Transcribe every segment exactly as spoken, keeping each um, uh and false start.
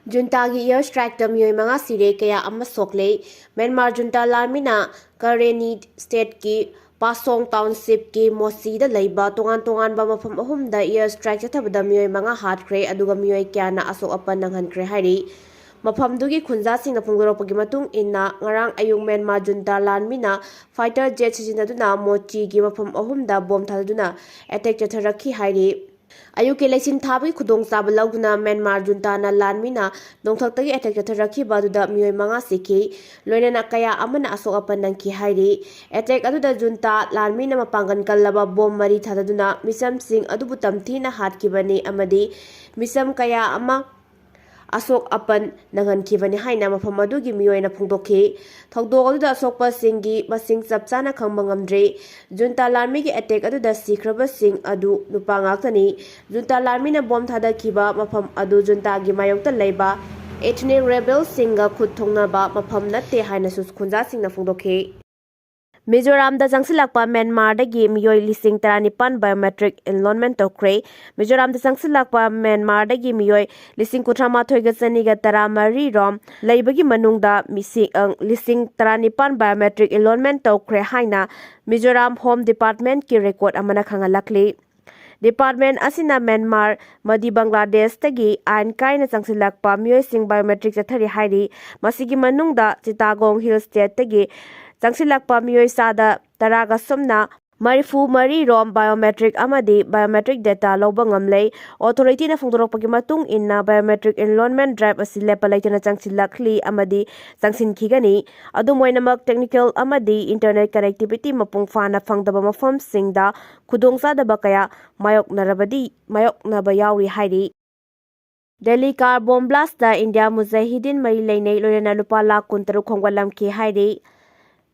ꯖꯨꯟꯇꯥꯒꯤ air strikeꯇ ꯃꯤꯑꯣꯏ ꯃꯉꯥ ꯁꯤꯔꯦ, ꯀꯌꯥ ꯑꯃ ꯁꯣꯛꯂꯦ꯫ ꯃ꯭ꯌꯥꯟꯃꯥꯔ ꯖꯨꯟꯇꯥ ꯂꯥꯟꯃꯤꯅ ꯀꯔꯦꯅꯤ stateꯀꯤ ꯄꯥꯁꯣꯡ townshipꯀꯤ ꯃꯣꯆꯤꯗ ꯂꯩꯕ ꯇꯣꯉꯥꯟ ꯇꯣꯉꯥꯟꯕ ꯃꯐꯝ ꯑꯍꯨꯝꯗ air strike ꯆꯠꯊꯕꯗ ꯃꯤꯑꯣꯏ ꯃꯉꯥ ꯍꯥꯠꯈ꯭ꯔꯦ, ꯑꯗꯨꯒ ꯃꯤꯑꯣꯏ ꯀꯌꯥꯅ ꯑꯁꯣꯛ ꯑꯄꯟ ꯅꯪꯍꯟꯈ꯭ꯔꯦ ꯍꯥꯏꯔꯤ꯫ ꯃꯐꯝꯗꯨꯒꯤ ꯈꯨꯟꯖꯥꯁꯤꯡꯅ ꯐꯣꯡꯗꯣꯔꯛꯄꯒꯤ ꯃꯇꯨꯡ ꯏꯟꯅ, ꯉꯔꯥꯡ ꯑꯌꯨꯛ ꯃ꯭ꯌꯥꯟꯃꯥꯔ ꯖꯨꯟꯇꯥ ꯂꯥꯟꯃꯤꯅ fighter jet ꯁꯤꯖꯤꯟꯅꯗꯨꯅ ꯃꯣꯆꯤꯒꯤ ꯃꯐꯝ ꯑꯍꯨꯝꯗ ꯕꯣꯝ ꯊꯥꯗꯗꯨꯅ attack ꯆꯠꯊꯔꯛꯈꯤ ꯍꯥꯏꯔꯤ꯫ ꯑꯌꯨꯛꯀꯤ ꯂꯩꯆꯤꯟ ꯊꯥꯕꯒꯤ ꯈꯨꯗꯣꯡꯆꯥꯕ ꯂꯧꯗꯨꯅ ꯃ꯭ꯌꯥꯟꯃꯥꯔ ꯖꯨꯟꯇꯥꯅ ꯂꯥꯟꯃꯤꯅ ꯅꯣꯡꯊꯛꯇꯒꯤ attack ꯆꯠꯊꯔꯛꯈꯤꯕ ꯑꯗꯨꯗ ꯃꯤꯑꯣꯏ ꯃꯉꯥ ꯁꯤꯈꯤ, ꯂꯣꯏꯅꯅ ꯀꯌꯥ ꯑꯃꯅ ꯑꯁꯣꯛ ꯑꯄꯟ ꯅꯪꯈꯤ ꯍꯥꯏꯔꯤ꯫ Attack ꯑꯗꯨꯗ ꯖꯨꯟꯇꯥ ꯂꯥꯟꯃꯤꯅ ꯃꯄꯥꯡꯒꯜ ꯀꯜꯂꯕ ꯕꯣꯝ ꯃꯔꯤ ꯊꯥꯗꯗꯨꯅ ꯃꯤꯆꯝꯁꯤꯡ ꯑꯗꯨꯕꯨ ꯇꯝꯊꯤꯅ ꯍꯥꯠꯈꯤꯕꯅꯤ ꯑꯃꯗꯤ ꯃꯤꯆꯝ ꯀꯌꯥ ꯑꯃ ꯑꯁꯣꯛ ꯑꯄꯟ ꯅꯪꯍꯟꯈꯤꯕꯅꯤ ꯍꯥꯏꯅ ꯃꯐꯝ ꯑꯗꯨꯒꯤ ꯃꯤꯑꯣꯏꯅ ꯐꯣꯡꯗꯣꯛꯈꯤ꯫ ꯊꯧꯗꯣꯛ ꯑꯗꯨꯗ ꯑꯁꯣꯛꯄꯁꯤꯡꯒꯤ ꯃꯁꯤꯡ ꯆꯞ ꯆꯥꯅ ꯈꯪꯕ ꯉꯝꯗ꯭ꯔꯤ꯫ ꯖꯨꯟꯇꯥ ꯂꯥꯟꯃꯤꯒꯤ attack ꯑꯗꯨꯗ ꯁꯤꯈ꯭ꯔꯕꯁꯤꯡ ꯑꯗꯨ ꯅꯨꯄꯥ ꯉꯥꯛꯇꯅꯤ꯫ ꯖꯨꯟꯇꯥ ꯂꯥꯟꯃꯤꯅ ꯕꯣꯝ ꯊꯥꯗꯈꯤꯕ ꯃꯐꯝ ꯑꯗꯨ ꯖꯨꯟꯇꯥꯒꯤ ꯃꯥꯌꯣꯛꯇ ꯂꯩꯕ ethnic rebelꯁꯤꯡꯒ ꯈꯨꯠ ꯊꯣꯛꯅꯕ ꯃꯐꯝ ꯅꯠꯇꯦ ꯍꯥꯏꯅꯁꯨ ꯈꯨꯟꯖꯥꯁꯤꯡꯅ ꯐꯣꯡꯗꯣꯛꯈꯤ꯫ ꯃꯤꯖꯣꯔꯥꯝꯗ ꯆꯪꯁꯤꯜꯂꯛꯄ ꯃ꯭ꯌꯥꯟꯃꯥꯔꯗꯒꯤ ꯃꯤꯑꯣꯏ ꯂꯤꯁꯤꯡ ꯇꯔꯥꯅꯤꯄꯥꯟ biometric enrollment ꯇꯧꯈ꯭ꯔꯦ꯫ ꯃꯤꯖꯣꯔꯥꯝꯗ ꯆꯪꯁꯤꯜꯂꯛꯄ ꯃ꯭ꯌꯥꯟꯃꯥꯔꯗꯒꯤ ꯃꯤꯑꯣꯏ ꯂꯤꯁꯤꯡ ꯀꯨꯟꯊ꯭ꯔꯥ ꯃꯥꯊꯣꯏꯒ ꯆꯅꯤꯒ ꯇꯔꯥ ꯃꯔꯤ ꯔꯣꯝ ꯂꯩꯕꯒꯤ ꯃꯅꯨꯡꯗ ꯃꯤꯁꯤꯡ, ꯑꯪ, ꯂꯤꯁꯤꯡ ꯇꯔꯥꯅꯤꯄꯥꯟ biometric enrollment ꯇꯧꯈ꯭ꯔꯦ ꯍꯥꯏꯅ ꯃꯤꯖꯣꯔꯥꯝ Home Departmentꯀꯤ record ꯑꯃꯅ ꯈꯪꯍꯜꯂꯛꯂꯤ꯫ Department ꯑꯁꯤꯅ ꯃ꯭ꯌꯥꯟꯃꯥꯔ ꯑꯃꯗꯤ ꯕꯪꯒ꯭ꯂꯥꯗꯦꯁꯇꯒꯤ ꯑꯥꯏꯟ ꯀꯥꯏꯅ ꯆꯪꯁꯤꯜꯂꯛꯄ ꯃꯤꯑꯣꯏꯁꯤꯡ biometric ꯆꯠꯊꯔꯤ ꯍꯥꯏꯔꯤ꯫ ꯃꯁꯤꯒꯤ ꯃꯅꯨꯡꯗ ꯆꯤꯇꯥꯒꯣꯡ Hill Stateꯇꯒꯤ ꯆꯪꯁꯤꯜꯂꯛꯄ ꯃꯤꯑꯣꯏ ꯆꯥꯗ ꯇꯔꯥꯒ ꯁꯨꯞꯅ ꯃꯔꯤꯐꯨ ꯃꯔꯤ ꯔꯣꯝ biometric ꯑꯃꯗꯤ biometric data ꯂꯧꯕ ꯉꯝꯂꯦ꯫ Authorityꯅ ꯐꯣꯡꯗꯣꯔꯛꯄꯒꯤ ꯃꯇꯨꯡ ꯏꯟꯅ, biometric enrollment drive ꯑꯁꯤ ꯂꯦꯞꯄ ꯂꯩꯇꯅ ꯆꯪꯁꯤꯜꯂꯛꯂꯤ ꯑꯃꯗꯤ ꯆꯪꯁꯤꯟꯈꯤꯒꯅꯤ꯫ ꯑꯗꯨꯝ ꯑꯣꯏꯅꯃꯛ, technical ꯑꯃꯗꯤ internet connectivity ꯃꯄꯨꯡ ꯐꯥꯅ ꯐꯪꯗꯕ ꯃꯐꯝꯁꯤꯡꯗ ꯈꯨꯗꯣꯡꯆꯥꯗꯕ ꯀꯌꯥ ꯃꯥꯌꯣꯛꯅꯔꯕꯗꯤ, ꯃꯥꯌꯣꯛꯅꯕ ꯌꯥꯎꯔꯤ ꯍꯥꯏꯔꯤ꯫ ꯗꯦꯜꯂꯤ car bomb blastꯇ ꯏꯟꯗꯤꯌꯥ ꯃꯨꯖꯥꯍꯤꯗꯤꯟ ꯃꯔꯤ ꯂꯩꯅꯩ, ꯂꯣꯏꯅꯅ ꯂꯨꯄꯥ ꯂꯥꯈ ꯀꯨꯟꯇꯔꯨꯛ ꯈꯣꯝꯒꯠꯂꯝꯈꯤ ꯍꯥꯏꯔꯤ꯫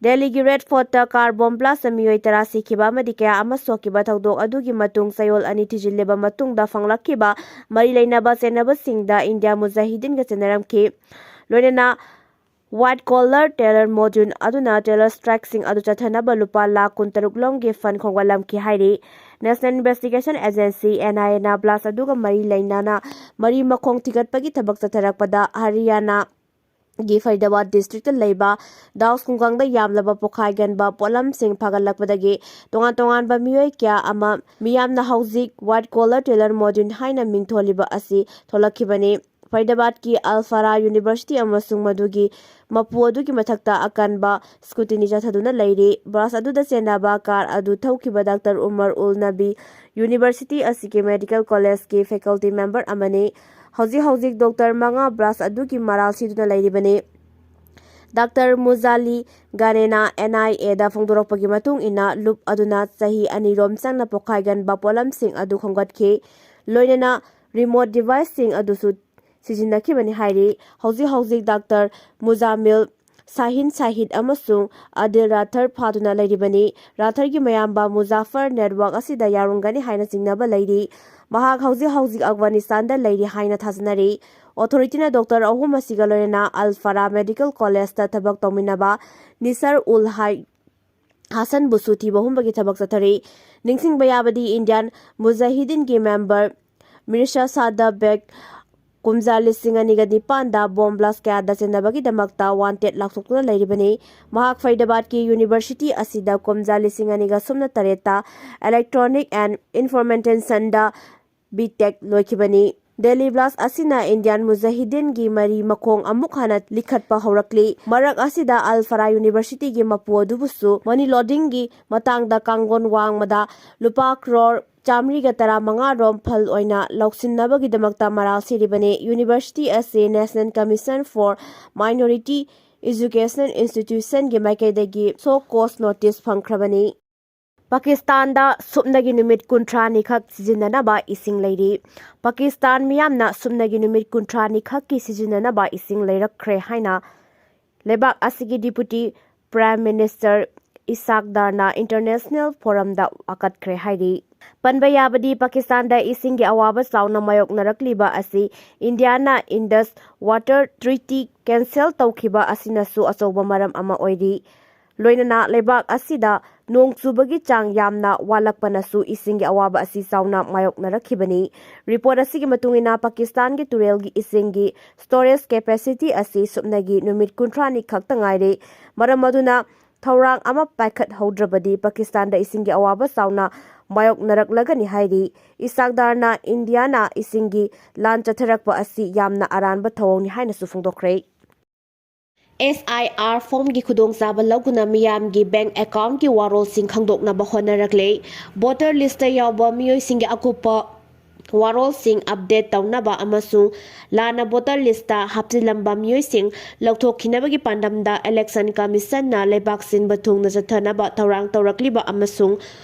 ꯗꯦꯜꯂꯤꯒꯤ Red Fortꯇ car bomb blastꯇ ꯃꯤꯑꯣꯏ ꯇꯔꯥ ꯁꯤꯈꯤꯕ ꯑꯃꯗꯤ ꯀꯌꯥ ꯑꯃ ꯁꯣꯛꯈꯤꯕ ꯊꯧꯗꯣꯛ ꯑꯗꯨꯒꯤ ꯃꯇꯨꯡ ꯆꯌꯣꯜ ꯑꯅꯤ ꯊꯤꯖꯤꯜꯂꯕ ꯃꯇꯨꯡꯗ ꯐꯪꯂꯛꯈꯤꯕ ꯃꯔꯤ ꯂꯩꯅꯕ ꯆꯦꯟꯅꯕꯁꯤꯡꯗ ꯏꯟꯗꯤꯌꯥ ꯃꯨꯖꯥꯍꯤꯗꯤꯟꯒ ꯆꯦꯟꯅꯔꯝꯈꯤ꯫ ꯂꯣꯏꯅꯅ White collar terror module ꯑꯗꯨꯅ terror strikeꯁꯤꯡ ꯑꯗꯨ ꯆꯠꯊꯅꯕ ꯂꯨꯄꯥ ꯂꯥꯈ ꯀꯨꯟꯇꯔꯨꯛ ꯂꯣꯝꯒꯤ fund ꯈꯣꯝꯒꯠꯂꯝꯈꯤ ꯍꯥꯏꯔꯤ꯫ National Investigation Agency, NIAꯅ blast ꯑꯗꯨꯒ ꯃꯔꯤ ꯂꯩꯅꯅ ꯃꯔꯤ ꯃꯈꯣꯡ ꯊꯤꯒꯠꯄꯒꯤ ꯊꯕꯛ ꯆꯠꯊꯔꯛꯄꯗ ꯍꯔꯤꯌꯥꯅꯥꯒꯤ ꯐꯔꯤꯗꯥꯕꯥꯗ districtꯇ ꯂꯩꯕ ꯗꯥꯎꯁ ꯈꯨꯡꯒꯪꯗ ꯌꯥꯝꯂꯕ ꯄꯣꯈꯥꯏꯒꯟꯕ ꯄꯣꯠꯂꯝꯁꯤꯡ ꯐꯥꯒꯠꯂꯛꯄꯗꯒꯤ ꯇꯣꯉꯥꯟ ꯇꯣꯉꯥꯟꯕ ꯃꯤꯑꯣꯏ ꯀꯌꯥ ꯑꯃ ꯃꯤꯌꯥꯝꯅ ꯍꯧꯖꯤꯛ white collar terror module ꯍꯥꯏꯅ ꯃꯤꯡꯊꯣꯜꯂꯤꯕ ꯑꯁꯤ ꯊꯣꯛꯂꯛꯈꯤꯕꯅꯤ꯫ ꯐꯔꯤꯗꯥꯕꯥꯗꯀꯤ ꯑꯜ ꯐꯔꯥ University ꯑꯃꯁꯨꯡ ꯃꯗꯨꯒꯤ ꯃꯄꯨ ꯑꯗꯨꯒꯤ ꯃꯊꯛꯇ ꯑꯀꯟꯕ scrutiny ꯆꯠꯊꯗꯨꯅ ꯂꯩꯔꯤ꯫ Blast ꯑꯗꯨꯗ ꯆꯦꯟꯅꯕ car ꯑꯗꯨ ꯊꯧꯈꯤꯕ ꯗꯥꯛꯇꯔ ꯎꯃꯔ ꯎꯜ ꯅꯕꯤ University ꯑꯁꯤꯒꯤ Medical Collegeꯀꯤ faculty member ꯑꯃꯅꯤ꯫ ꯍꯧꯖꯤꯛ ꯍꯧꯖꯤꯛ doctor ꯃꯉꯥ blast ꯑꯗꯨꯒꯤ ꯃꯔꯥꯜ ꯁꯤꯗꯨꯅ ꯂꯩꯔꯤꯕꯅꯤ꯫ ꯗꯥꯛꯇꯔ ꯃꯨꯖꯥꯂꯤ ꯒꯥꯅꯦꯅ NIAꯗ ꯐꯣꯡꯗꯣꯔꯛꯄꯒꯤ ꯃꯇꯨꯡ ꯏꯟꯅ, ꯂꯨꯞ ꯑꯗꯨꯅ ꯆꯍꯤ ꯑꯅꯤꯔꯣꯝ ꯆꯪꯅ ꯄꯣꯈꯥꯏꯒꯟꯕ ꯄꯣꯠꯂꯝꯁꯤꯡ ꯑꯗꯨ ꯈꯣꯝꯒꯠꯈꯤ, ꯂꯣꯏꯅꯅ remote deviceꯁꯤꯡ ꯑꯗꯨꯁꯨ ꯁꯤꯖꯤꯟꯅꯈꯤꯕꯅꯤ ꯍꯥꯏꯔꯤ꯫ ꯍꯧꯖꯤꯛ ꯍꯧꯖꯤꯛ ꯗꯥꯛꯇꯔ ꯃꯨꯖꯥꯃꯤꯜ, ꯁꯥꯍꯤꯟ ꯁꯥꯍꯤꯗ ꯑꯃꯁꯨꯡ ꯑꯗꯤꯜ ꯔꯥꯊꯔ ꯐꯥꯗꯨꯅ ꯂꯩꯔꯤꯕꯅꯤ꯫ ꯔꯥꯊꯔꯒꯤ ꯃꯌꯥꯝꯕ ꯃꯨꯖꯥꯐꯔ network ꯑꯁꯤꯗ ꯌꯥꯎꯔꯝꯒꯅꯤ ꯍꯥꯏꯅ ꯆꯤꯡꯅꯕ ꯂꯩꯔꯤ꯫ ꯃꯍꯥꯛ ꯍꯧꯖꯤꯛ ꯍꯧꯖꯤꯛ ꯑꯐꯒꯥꯅꯤꯁꯇꯥꯟꯗ ꯂꯩꯔꯤ ꯍꯥꯏꯅ ꯊꯥꯖꯅꯔꯤ꯫ Authorityꯅ doctor ꯑꯍꯨꯝ ꯑꯁꯤꯒ ꯂꯣꯏꯅꯅ ꯑꯜ ꯐꯔꯥ Medical Collegeꯇ ꯊꯕꯛ ꯇꯧꯃꯤꯟꯅꯕ ꯅꯤꯁꯔ ꯎꯜ ꯍꯥꯏ ꯍꯥꯁꯟꯕꯨꯁꯨ ꯊꯤꯕ ꯍꯨꯝꯕꯒꯤ ꯊꯕꯛ ꯆꯠꯊꯔꯤ꯫ ꯅꯤꯡꯁꯤꯡꯕ ꯌꯥꯕꯗꯤ, Indian Mujahideenꯒꯤ member ꯃꯤꯔꯁꯥ ꯁꯥꯗ ꯕꯦꯒ ꯀꯨꯝꯖꯥ ꯂꯤꯁꯤꯡ ꯑꯅꯤꯒ ꯅꯤꯄꯥꯟꯗ bomb blast ꯀꯌꯥꯗ ꯆꯦꯟꯅꯕꯒꯤꯗꯃꯛꯇ wanted ꯂꯥꯎꯊꯣꯛꯇꯨꯅ ꯂꯩꯔꯤꯕꯅꯤ꯫ ꯃꯍꯥꯛ ꯐꯔꯤꯗꯥꯕꯥꯗꯀꯤ University ꯑꯁꯤꯗ ꯀꯨꯝꯖꯥ ꯂꯤꯁꯤꯡ ꯑꯅꯤꯒ ꯁꯨꯞꯅ ꯇꯔꯦꯠꯇ Electronic and Instrumentation B.Tech ꯂꯣꯏꯈꯤꯕꯅꯤ꯫ Delhi blast ꯑꯁꯤꯅ Indian Mujahideenꯒꯤ ꯃꯔꯤ ꯃꯈꯣꯡ ꯑꯃꯨꯛ ꯍꯟꯅ ꯂꯤꯈꯠꯄ ꯍꯧꯔꯛꯂꯤ꯫ ꯃꯔꯛ ꯑꯁꯤꯗ ꯑꯜ ꯐꯔꯥ Universityꯒꯤ ꯃꯄꯨ ꯑꯗꯨꯕꯨꯁꯨ money laundering ꯃꯇꯥꯡꯗ ꯀꯥꯡꯂꯣꯟ ꯋꯥꯡꯃꯗ ꯂꯨꯄꯥ ꯀ꯭ꯔꯣꯔ ꯆꯥꯃꯔꯤꯒ ꯇꯔꯥꯃꯉꯥ ꯔꯣꯝ ꯐꯜ ꯑꯣꯏꯅ ꯂꯧꯁꯤꯟꯅꯕꯒꯤꯗꯃꯛꯇ ꯃꯔꯥꯜ ꯁꯤꯔꯤꯕꯅꯤ꯫ University ꯑꯁꯤ National Commission for Minority Educational Institutionꯒꯤ ꯃꯥꯏꯀꯩꯗꯒꯤ show cause notice ꯐꯪꯈ꯭ꯔꯕꯅꯤ꯫ ꯄꯥꯀꯤꯁꯇꯥꯟꯗ ꯁꯨꯞꯅꯒꯤ ꯅꯨꯃꯤꯠ ꯀꯨꯟꯊ꯭ꯔꯥꯅꯤ ꯈꯛ ꯁꯤꯖꯤꯟꯅꯅꯕ ꯏꯁꯤꯡ ꯂꯩꯔꯤ꯫ ꯄꯥꯀꯤꯁꯇꯥꯟ ꯃꯤꯌꯥꯝꯅ ꯁꯨꯞꯅꯒꯤ ꯅꯨꯃꯤꯠ ꯀꯨꯟꯊ꯭ꯔꯥꯅꯤ ꯈꯛꯀꯤ ꯁꯤꯖꯤꯟꯅꯅꯕ ꯏꯁꯤꯡ ꯂꯩꯔꯛꯈ꯭ꯔꯦ ꯍꯥꯏꯅ ꯂꯩꯕꯥꯛ ꯑꯁꯤꯒꯤ Deputy Prime Minister Isaac ꯗꯥꯔꯅ International Forumꯗ ꯋꯥꯀꯠꯈ꯭ꯔꯦ ꯍꯥꯏꯔꯤ꯫ ꯄꯟꯕ ꯌꯥꯕꯗꯤ, ꯄꯥꯀꯤꯁꯇꯥꯟꯗ ꯏꯁꯤꯡꯒꯤ ꯑꯋꯥꯕ ꯆꯥꯎꯅ ꯃꯥꯌꯣꯛꯅꯔꯛꯂꯤꯕ ꯑꯁꯤ ꯏꯟꯗꯤꯌꯥꯅ Indus Water Treaty cancel ꯇꯧꯈꯤꯕ ꯑꯁꯤꯅꯁꯨ ꯑꯆꯧꯕ ꯃꯔꯝ ꯑꯃ ꯑꯣꯏꯔꯤ꯫ ꯂꯣꯏꯅꯅ ꯂꯩꯕꯥꯛ ꯑꯁꯤꯗ ꯅꯣꯡ ꯆꯨꯕꯒꯤ ꯆꯥꯡ ꯌꯥꯝꯅ ꯋꯥꯠꯂꯛꯄꯅꯁꯨ ꯏꯁꯤꯡꯒꯤ ꯑꯋꯥꯕ ꯑꯁꯤ ꯆꯥꯎꯅ ꯃꯥꯌꯣꯛꯅꯔꯛꯈꯤꯕꯅꯤ꯫ ꯔꯤꯄꯣꯔꯠ ꯑꯁꯤꯒꯤ ꯃꯇꯨꯡ ꯏꯟꯅ, ꯄꯥꯀꯤꯁꯇꯥꯟꯒꯤ ꯇꯨꯔꯦꯜꯒꯤ ꯏꯁꯤꯡꯒꯤ storage capacity ꯑꯁꯤ ꯁꯨꯞꯅꯒꯤ ꯅꯨꯃꯤꯠ ꯀꯨꯟꯊ꯭ꯔꯥꯅꯤ ꯈꯛꯇ ꯉꯥꯏꯔꯦ꯫ ꯃꯔꯝ ꯑꯗꯨꯅ, ꯊꯧꯔꯥꯡ ꯑꯃ ꯄꯥꯏꯈꯠꯍꯧꯗ꯭ꯔꯕꯗꯤ ꯄꯥꯀꯤꯁꯇꯥꯟꯗ ꯏꯁꯤꯡꯒꯤ ꯑꯋꯥꯕ ꯆꯥꯎꯅ ꯃꯥꯌꯣꯛꯅꯔꯛꯂꯒꯅꯤ ꯍꯥꯏꯔꯤ꯫ ꯏꯁꯥꯛꯗꯥꯔꯅ ꯏꯟꯗꯤꯌꯥꯅ ꯏꯁꯤꯡꯒꯤ ꯂꯥꯟ ꯆꯠꯊꯔꯛꯄ ꯑꯁꯤ ꯌꯥꯝꯅ ꯑꯔꯥꯟꯕ ꯊꯧꯑꯣꯡꯅꯤ ꯍꯥꯏꯅꯁꯨ ꯐꯣꯡꯗꯣꯛꯈ꯭ꯔꯦ꯫ S I R formꯒꯤ ꯈꯨꯗꯣꯡꯆꯥꯕ ꯂꯧꯗꯨꯅ ꯃꯤꯌꯥꯝꯒꯤ bank accountꯀꯤ ꯋꯥꯔꯣꯜꯁꯤꯡ ꯈꯪꯗꯣꯛꯅꯕ ꯍꯣꯠꯅꯔꯛꯂꯦ꯫ Voter listꯇ ꯌꯥꯎꯕ ꯃꯤꯑꯣꯏꯁꯤꯡꯒꯤ ꯑꯀꯨꯞꯄ ꯋꯥꯔꯣꯜꯁꯤꯡ update ꯇꯧꯅꯕ ꯑꯃꯁꯨꯡ ꯂꯥꯟꯅ voter listꯇ ꯍꯥꯞꯆꯤꯜꯂꯝꯕ ꯃꯤꯑꯣꯏꯁꯤꯡ ꯂꯧꯊꯣꯛꯈꯤꯅꯕꯒꯤ ꯄꯥꯟꯗꯝꯗ Election Commissionꯅ ꯂꯩꯕꯥꯛ ꯁꯤꯟꯕ ꯊꯨꯡꯅ ꯆꯠꯊꯅꯕ ꯊꯧꯔꯥꯡ ꯇꯧꯔꯛꯂꯤꯕ ꯑꯃꯁꯨꯡ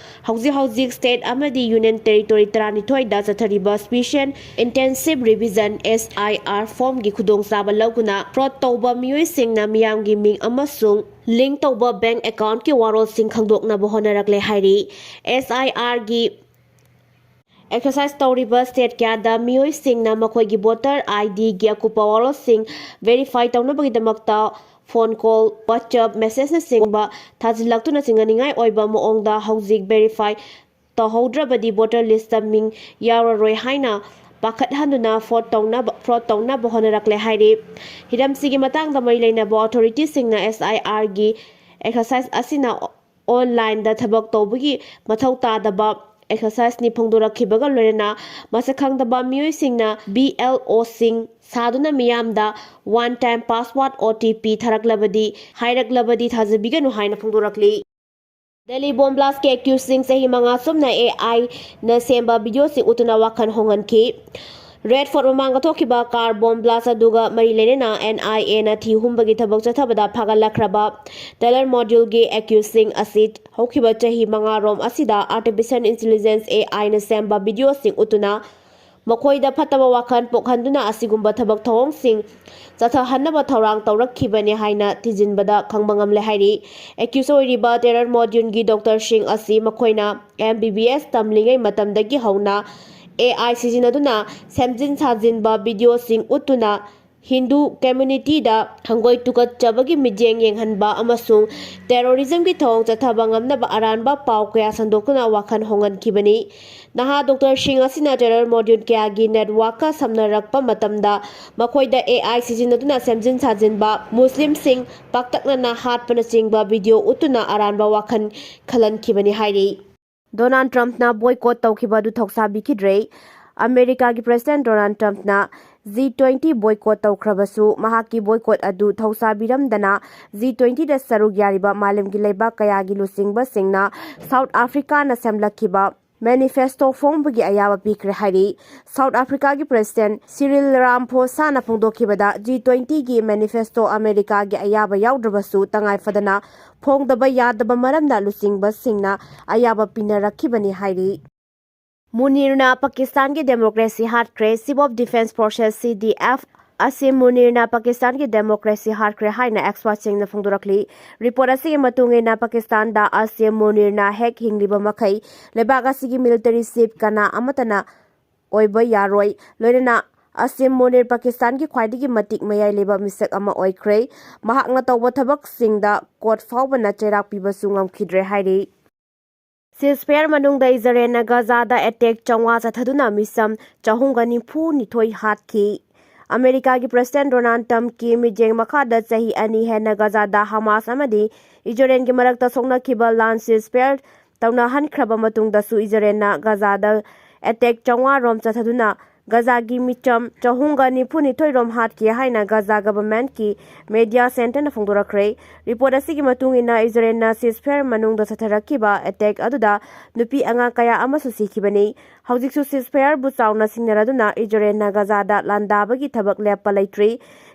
ꯍꯧꯖꯤꯛ ꯍꯧꯖꯤꯛ state ꯑꯃꯗꯤ union territory ꯇꯔꯥꯅꯤꯊꯣꯏꯗ ꯆꯠꯊꯔꯤꯕ Special Intensive Revision S I R formꯒꯤ ꯈꯨꯗꯣꯡꯆꯥꯕ ꯂꯧꯗꯨꯅ fraud ꯇꯧꯕ ꯃꯤꯑꯣꯏꯁꯤꯡꯅ ꯃꯤꯌꯥꯝꯒꯤ ꯃꯤꯡ ꯑꯃꯁꯨꯡ link ꯇꯧꯕ bank accountꯀꯤ ꯋꯥꯔꯣꯜꯁꯤꯡ ꯈꯪꯗꯣꯛꯅꯕ ꯍꯣꯠꯅꯔꯛꯂꯦ ꯍꯥꯏꯔꯤ꯫ S I Rꯒꯤ exercise ꯇꯧꯔꯤꯕ state ꯀꯌꯥꯗ ꯃꯤꯑꯣꯏꯁꯤꯡꯅ ꯃꯈꯣꯏꯒꯤ voter IDꯒꯤ ꯑꯀꯨꯞꯄ ꯋꯥꯔꯣꯜꯁꯤꯡ verify ꯇꯧꯅꯕꯒꯤꯗꯃꯛꯇ phone call, WhatsApp messageꯅꯆꯤꯡꯕ ꯊꯥꯖꯤꯜꯂꯛꯇꯨꯅ ꯆꯤꯡꯅꯅꯤꯡꯉꯥꯏ ꯑꯣꯏꯕ ꯃꯑꯣꯡꯗ ꯍꯧꯖꯤꯛ verify ꯇꯧꯍꯧꯗ꯭ꯔꯕꯗꯤ voter listꯇ ꯃꯤꯡ ꯌꯥꯎꯔꯔꯣꯏ ꯍꯥꯏꯅ ꯄꯥꯈꯠꯍꯟꯗꯨꯅ fraud ꯇꯧꯅꯕ, fraud ꯇꯧꯅꯕ ꯍꯣꯠꯅꯔꯛꯂꯦ ꯍꯥꯏꯔꯤ꯫ ꯍꯤꯔꯝꯁꯤꯒꯤ ꯃꯇꯥꯡꯗ ꯃꯔꯤ ꯂꯩꯅꯕ authorityꯁꯤꯡꯅ SIRꯒꯤ exercise ꯑꯁꯤꯅ onlineꯗ ꯊꯕꯛ ꯇꯧꯕꯒꯤ ꯃꯊꯧ ꯇꯥꯗꯕ exerciseꯅꯤ ꯐꯣꯡꯗꯣꯔꯛꯈꯤꯕꯒ ꯂꯣꯏꯅꯅ ꯃꯁꯛ ꯈꯪꯗꯕ ꯃꯤꯑꯣꯏꯁꯤꯡꯅ BLOꯁꯤꯡ ꯁꯥꯗꯨꯅ ꯃꯤꯌꯥꯝꯗ one time password, OTP ꯊꯥꯔꯛꯂꯕꯗꯤ, ꯍꯥꯏꯔꯛꯂꯕꯗꯤ ꯊꯥꯖꯕꯤꯒꯅꯨ ꯍꯥꯏꯅ ꯐꯣꯡꯗꯣꯔꯛꯂꯤ꯫ Delhi bomb blastꯀꯤ accusedꯁꯤꯡ ꯆꯍꯤ ꯃꯉꯥ ꯆꯨꯞꯅ AIꯅ ꯁꯦꯝꯕ videoꯁꯤꯡ ꯎꯠꯇꯨꯅ ꯋꯥꯈꯜ ꯍꯣꯡꯍꯟꯈꯤ꯫ Red Fort ꯃꯃꯥꯡꯗ ꯊꯣꯛꯈꯤꯕ car bomb blast ꯑꯗꯨꯒ ꯃꯔꯤ ꯂꯩꯅꯅ NIAꯅ ꯊꯤ ꯍꯨꯝꯕꯒꯤ ꯊꯕꯛ ꯆꯠꯊꯕꯗ ꯐꯥꯒꯠꯂꯛꯈ꯭ꯔꯕ Talwar moduleꯒꯤ accusedꯁꯤꯡ ꯑꯁꯤ ꯍꯧꯈꯤꯕ ꯆꯍꯤ ꯃꯉꯥꯔꯣꯝ ꯑꯁꯤꯗ artificial intelligence AIꯅ ꯁꯦꯝꯕ videoꯁꯤꯡ ꯎꯠꯇꯨꯅ ꯃꯈꯣꯏꯗ ꯐꯠꯇꯕ ꯋꯥꯈꯜ ꯄꯣꯛꯍꯟꯗꯨꯅ ꯑꯁꯤꯒꯨꯝꯕ ꯊꯕꯛ ꯊꯧꯑꯣꯡꯁꯤꯡ ꯆꯠꯊꯍꯟꯅꯕ ꯊꯧꯔꯥꯡ ꯇꯧꯔꯛꯈꯤꯕꯅꯤ ꯍꯥꯏꯅ ꯊꯤꯖꯤꯟꯕꯗ ꯈꯪꯕ ꯉꯝꯂꯦ ꯍꯥꯏꯔꯤ꯫ ꯑꯦꯀ꯭ꯌꯨꯁ ꯑꯣꯏꯔꯤꯕ ꯇꯦꯔꯔ ꯃꯣꯗ꯭ꯌꯨꯟꯒꯤ ꯗꯣꯛꯇꯔꯁꯤꯡ ꯑꯁꯤ ꯃꯈꯣꯏꯅ ꯑꯦꯝ ꯕꯤ ꯕꯤ ꯑꯦꯁ ꯇꯝꯂꯤꯉꯩ ꯃꯇꯝꯗꯒꯤ ꯍꯧꯅ ꯑꯦ ꯑꯥꯏ ꯁꯤꯖꯤꯟꯅꯗꯨꯅ ꯁꯦꯝꯖꯤꯟ ꯁꯥꯖꯤꯟꯕ ꯚꯤꯗꯤꯑꯣꯁꯤꯡ ꯎꯠꯇꯨꯅ ꯍꯤꯟꯗꯨ ꯀꯝꯃ꯭ꯌꯨꯅꯤꯇꯤꯗ ꯍꯪꯒꯣꯏ ꯇꯨꯀꯠꯆꯕꯒꯤ ꯃꯤꯠꯌꯦꯡ ꯌꯦꯡꯍꯟꯕ ꯑꯃꯁꯨꯡ ꯇꯦꯔꯣꯔꯤꯖꯝꯒꯤ ꯊꯧꯑꯣꯡ ꯆꯠꯊꯕ ꯉꯝꯅꯕ ꯑꯔꯥꯟꯕ ꯄꯥꯎ ꯀꯌꯥ ꯁꯟꯗꯣꯛꯇꯨꯅ ꯋꯥꯈꯜ ꯍꯣꯡꯍꯟꯈꯤꯕꯅꯤ꯫ ꯅꯍꯥ ꯗꯣꯛꯇꯔꯁꯤꯡ ꯑꯁꯤꯅ ꯇꯦꯔꯔ ꯃꯣꯗ꯭ꯌꯨꯟ ꯀꯌꯥꯒꯤ ꯅꯦꯠꯋꯥꯔꯛꯀ ꯁꯝꯅꯔꯛꯄ ꯃꯇꯝꯗ ꯃꯈꯣꯏꯗ ꯑꯦ ꯑꯥꯏ ꯁꯤꯖꯤꯟꯅꯗꯨꯅ ꯁꯦꯝꯖꯤꯟ ꯁꯥꯖꯤꯟꯕ, ꯃꯨꯁꯂꯤꯝꯁꯤꯡ ꯄꯥꯛꯇꯛꯅꯅ ꯍꯥꯠꯄꯅꯆꯤꯡꯕ ꯚꯤꯗꯤꯑꯣ ꯎꯠꯇꯨꯅ ꯑꯔꯥꯟꯕ ꯋꯥꯈꯜ ꯈꯜꯍꯟꯈꯤꯕꯅꯤ ꯍꯥꯏꯔꯤ꯫ ꯗꯣꯅꯥꯜꯗ ꯇ꯭ꯔꯝꯞꯅ ꯕꯣꯏꯀꯣꯠ ꯇꯧꯈꯤꯕ ꯑꯗꯨ ꯊꯧꯁꯥꯕꯤꯈꯤꯗ꯭ꯔꯦ꯫ ꯑꯃꯦꯔꯤꯀꯥꯒꯤ ꯄ꯭ꯔꯦꯁꯤꯗꯦꯟꯠ ꯗꯣꯅꯥꯜꯗ ꯇ꯭ꯔꯝꯞꯅ ꯖꯤ ꯇ꯭ꯋꯦꯟꯇꯤ ꯕꯣꯏꯀꯣꯠ ꯇꯧꯈ꯭ꯔꯕꯁꯨ, ꯃꯍꯥꯛꯀꯤ ꯕꯣꯏꯀꯣꯠ ꯑꯗꯨ ꯊꯧꯁꯥꯕꯤꯔꯝꯗꯅ ꯖꯤ ꯇ꯭ꯋꯦꯟꯇꯤꯗ ꯁꯔꯨꯛ ꯌꯥꯔꯤꯕ ꯃꯥꯂꯦꯝꯒꯤ ꯂꯩꯕꯥꯛ ꯀꯌꯥꯒꯤ ꯂꯨꯆꯤꯡꯕꯁꯤꯡꯅ ꯁꯥꯎꯠ ꯑꯐ꯭ꯔꯤꯀꯥꯅ ꯁꯦꯝꯂꯛꯈꯤꯕ ꯃꯦꯅꯤꯐꯦꯁꯇꯣ ꯐꯣꯡꯕꯒꯤ ꯑꯌꯥꯕ ꯄꯤꯈ꯭ꯔꯦ ꯍꯥꯏꯔꯤ꯫ ꯁꯥꯎꯠ ꯑꯐ꯭ꯔꯤꯀꯥꯒꯤ ꯄ꯭ꯔꯦꯁꯤꯗꯦꯟꯠ ꯁꯤꯔꯤꯜ ꯔꯥꯝꯐꯣꯁꯥꯅ ꯐꯣꯡꯗꯣꯛꯈꯤꯕꯗ, ꯖꯤ ꯇ꯭ꯋꯦꯟꯇꯤꯒꯤ ꯃꯦꯅꯤꯐꯦꯁꯇꯣ ꯑꯃꯦꯔꯤꯀꯥꯒꯤ ꯑꯌꯥꯕ ꯌꯥꯎꯗ꯭ꯔꯕꯁꯨ ꯇꯉꯥꯏ ꯐꯗꯅ ꯐꯣꯡꯗꯕ ꯌꯥꯗꯕ ꯃꯔꯝꯅ ꯂꯨꯆꯤꯡꯕꯁꯤꯡꯅ ꯑꯌꯥꯕ ꯄꯤꯅꯔꯛꯈꯤꯕꯅꯤ ꯍꯥꯏꯔꯤ꯫ ꯃꯨꯅꯤꯔꯅ ꯄꯥꯀꯤꯁꯇꯥꯟꯒꯤ ꯗꯦꯃꯣꯀ꯭ꯔꯦꯁꯤ ꯍꯥꯠꯈ꯭ꯔꯦ꯫ Chief of Defence Forces, C D F, ꯑꯁꯤꯝ ꯃꯨꯅꯤꯔꯅ ꯄꯥꯀꯤꯁꯇꯥꯟꯒꯤ ꯗꯦꯃꯣꯀ꯭ꯔꯦꯁꯤ ꯍꯥꯠꯈ꯭ꯔꯦ ꯍꯥꯏꯅ ꯑꯦꯛꯁꯄꯔꯠꯁꯤꯡꯅ ꯐꯣꯡꯗꯣꯔꯛꯂꯤ꯫ ꯔꯤꯄꯣꯔꯠ ꯑꯁꯤꯒꯤ ꯃꯇꯨꯡ ꯏꯟꯅ, ꯄꯥꯀꯤꯁꯇꯥꯟꯗ ꯑꯁꯤꯝ ꯃꯨꯅꯤꯔꯅ ꯍꯦꯛ ꯍꯤꯡꯂꯤꯕ ꯃꯈꯩ ꯂꯩꯕꯥꯛ ꯑꯁꯤꯒꯤ ꯃꯤꯂꯤꯇꯔꯤ ꯆꯤꯐ ꯀꯅꯥ ꯑꯃꯠꯇꯅ ꯑꯣꯏꯕ ꯌꯥꯔꯣꯏ꯫ ꯂꯣꯏꯅꯅ ꯑꯁꯤꯝ ꯃꯨꯅꯤꯔ ꯄꯥꯀꯤꯁꯇꯥꯟꯒꯤ ꯈ꯭ꯋꯥꯏꯗꯒꯤ ꯃꯇꯤꯛ ꯃꯌꯥꯏ ꯂꯩꯕ ꯃꯤꯁꯛ ꯑꯃ ꯑꯣꯏꯈ꯭ꯔꯦ꯫ ꯃꯍꯥꯛꯅ ꯇꯧꯕ ꯊꯕꯛꯁꯤꯡꯗ ꯀꯣꯔꯠ ꯐꯥꯎꯕꯅ ꯆꯩꯔꯥꯛ ꯄꯤꯕꯁꯨ ꯉꯝꯈꯤꯗ꯭ꯔꯦ ꯍꯥꯏꯔꯤ꯫ ꯁꯤꯖꯐꯦꯌꯔ ꯃꯅꯨꯡꯗ ꯏꯖꯔꯦꯜꯅ ꯒꯖꯥꯗ ꯑꯦꯇꯦꯛ ꯆꯥꯝꯃꯉꯥ ꯆꯠꯊꯗꯨꯅ ꯃꯤꯆꯝ ꯆꯍꯨꯝꯒ ꯅꯤꯐꯨ ꯅꯤꯊꯣꯏ ꯍꯥꯠꯈꯤ꯫ ꯑꯃꯦꯔꯤꯀꯥꯒꯤ ꯄ꯭ꯔꯦꯁꯤꯗꯦꯟꯠ ꯗꯣꯅꯥꯜꯗ ꯇ꯭ꯔꯝꯞꯀꯤ ꯃꯤꯠꯌꯦꯡ ꯃꯈꯥꯗ ꯆꯍꯤ ꯑꯅꯤ ꯍꯦꯟꯅ ꯒꯖꯥꯗ ꯍꯃꯥꯁ ꯑꯃꯗꯤ ꯏꯖꯔꯦꯜꯒꯤ ꯃꯔꯛꯇ ꯁꯣꯛꯅꯈꯤꯕ ꯂꯥꯟ ꯁꯤꯖꯐꯦꯌꯔ ꯇꯧꯅꯍꯟꯈ꯭ꯔꯕ ꯃꯇꯨꯡꯗꯁꯨ ꯏꯖꯔꯦꯜꯅ ꯒꯖꯥꯗ ꯑꯦꯇꯦꯛ ꯆꯥꯝꯃꯉꯥ ꯔꯣꯝ ꯆꯠꯊꯗꯨꯅ ꯒꯖꯥꯒꯤ ꯃꯤꯆꯝ ꯆꯍꯨꯝꯒ ꯅꯤꯐꯨ ꯅꯤꯊꯣꯏ ꯔꯣꯝ ꯍꯥꯠꯈꯤ ꯍꯥꯏꯅ ꯒꯖꯥ ꯒꯚꯔꯟꯃꯦꯟꯠꯀꯤ ꯃꯦꯗꯤꯌꯥ ꯁꯦꯟꯇꯔꯅ ꯐꯣꯡꯗꯣꯔꯛꯈ꯭ꯔꯦ꯫ ꯔꯤꯄꯣꯔꯠ ꯑꯁꯤꯒꯤ ꯃꯇꯨꯡ ꯏꯟꯅ, ꯏꯖꯔꯦꯜꯅ ꯁꯤꯖꯐꯦꯌꯔ ꯃꯅꯨꯡꯗ ꯆꯠꯊꯔꯛꯈꯤꯕ ꯑꯦꯇꯦꯛ ꯑꯗꯨꯗ ꯅꯨꯄꯤ ꯑꯉꯥꯡ ꯀꯌꯥ ꯑꯃꯁꯨ ꯁꯤꯈꯤꯕꯅꯤ꯫ ꯍꯧꯖꯤꯛꯁꯨ ꯁꯤꯖꯐꯦꯌꯔꯕꯨ ꯆꯥꯎꯅ ꯁꯤꯡꯅꯔꯗꯨꯅ ꯏꯖꯔꯦꯜꯅ ꯒꯖꯥꯗ ꯂꯥꯟꯗꯥꯕꯒꯤ ꯊꯕꯛ ꯂꯦꯞꯄ ꯂꯩꯇ꯭ꯔꯤ꯫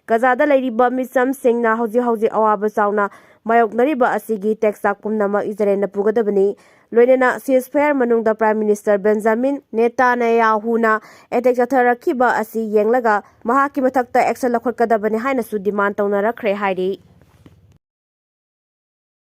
ꯒꯖꯥꯗ ꯂꯩꯔꯤꯕ ꯃꯤꯆꯝꯁꯤꯡꯅ ꯍꯧꯖꯤꯛ ꯍꯧꯖꯤꯛ ꯑꯋꯥꯕ ꯆꯥꯎꯅ ꯃꯥꯌꯣꯛꯅꯔꯤꯕ ꯑꯁꯤꯒꯤ ꯇꯦꯛꯆꯥꯛ ꯄꯨꯝꯅꯃꯛ ꯏꯖꯔꯦꯜꯅ ꯄꯨꯒꯗꯕꯅꯤ꯫ ꯂꯣꯏꯅꯅ ceasefire ꯃꯅꯨꯡꯗ Prime Minister Benjamin Netanyahuꯅ attack ꯆꯠꯊꯔꯛꯈꯤꯕ ꯑꯁꯤ ꯌꯦꯡꯂꯒ ꯃꯍꯥꯛꯀꯤ ꯃꯊꯛꯇ action ꯂꯧꯈꯠꯀꯗꯕꯅꯤ ꯍꯥꯏꯅꯁꯨ demand ꯇꯧꯅꯔꯛꯈ꯭ꯔꯦ ꯍꯥꯏꯔꯤ꯫